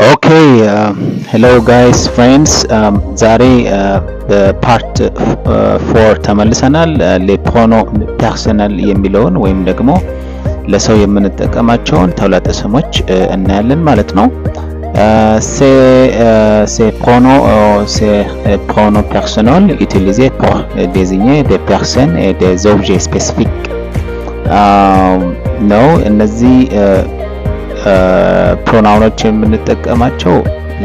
Okay, hello guys, friends፣ ዛሬ በ part 4 ተመልሰናል። Les pronoms personnels የሚለውን ወይም ደግሞ ለሰው የምንጠቀማቸውን ተውላጠ ስሞች እናያለን ማለት ነው። Ces pronoms personnels utilisés pour désigner des personnes et des objets spécifiques ነው። እነዚህ pronoun ኦች የምንጠቀማቸው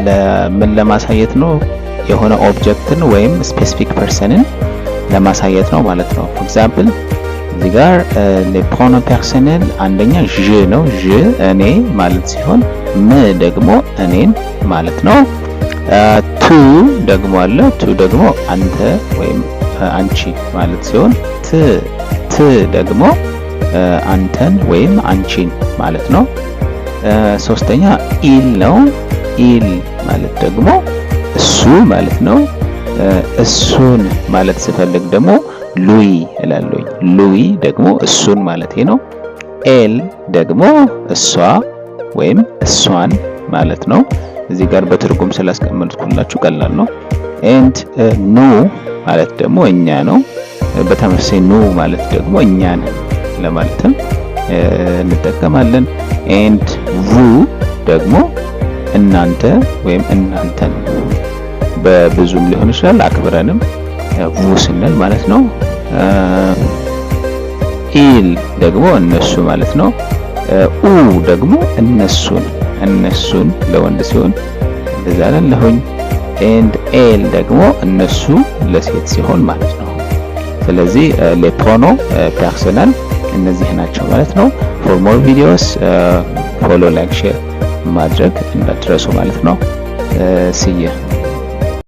ለምን ለማሳየት ነው? የሆነ object ን ወይም specific person ን ለማሳየት ነው ማለት ነው። For example, እዚህ ጋር les pronoms personnels አንደኛ je ነው። Je እኔ ማለት ሲሆን me ደግሞ እኔን ማለት ነው። Tu ደግሞ አለ። Tu ደግሞ አንተ ወይም አንቺ ማለት ሲሆን te ደግሞ አንተን ወይም አንቺን ማለት ነው። ሶስተኛ il ነው። Il ማለት ደግሞ እሱ ማለት ነው። እሱን ማለት ስፈልግ ደግሞ lui እላለሁኝ። Lui ደግሞ እሱን ማለት ነው። Elle ደግሞ እሷ ወይም እሷን ማለት ነው። እዚህ ጋር በትርጉም ስላስቀመጥኩላችሁ ቀላል ነው። And nous ማለት ደግሞ እኛ ነው። በተመሳሳይ nous ማለት ደግሞ እኛን ለማለትም እንጠቀማለን። And vous ደግሞ እናንተ ወይም እናንተን፣ በብዙም ሊሆን ይችላል፣ አክብረንም vous ስንል ማለት ነው። Ils ደግሞ እነሱ ማለት ነው። Eux ደግሞ እነሱን፣ እነሱን ለወንድ ሲሆን እንደዛ እላለሁኝ። And elles ደግሞ እነሱ ለሴት ሲሆን ማለት ነው። ስለዚህ les pronoms personnels እነዚህ ናቸው ማለት ነው። For more videos, follow, like, share ማድረግ እንዳትረሱ ማለት ነው። See ya.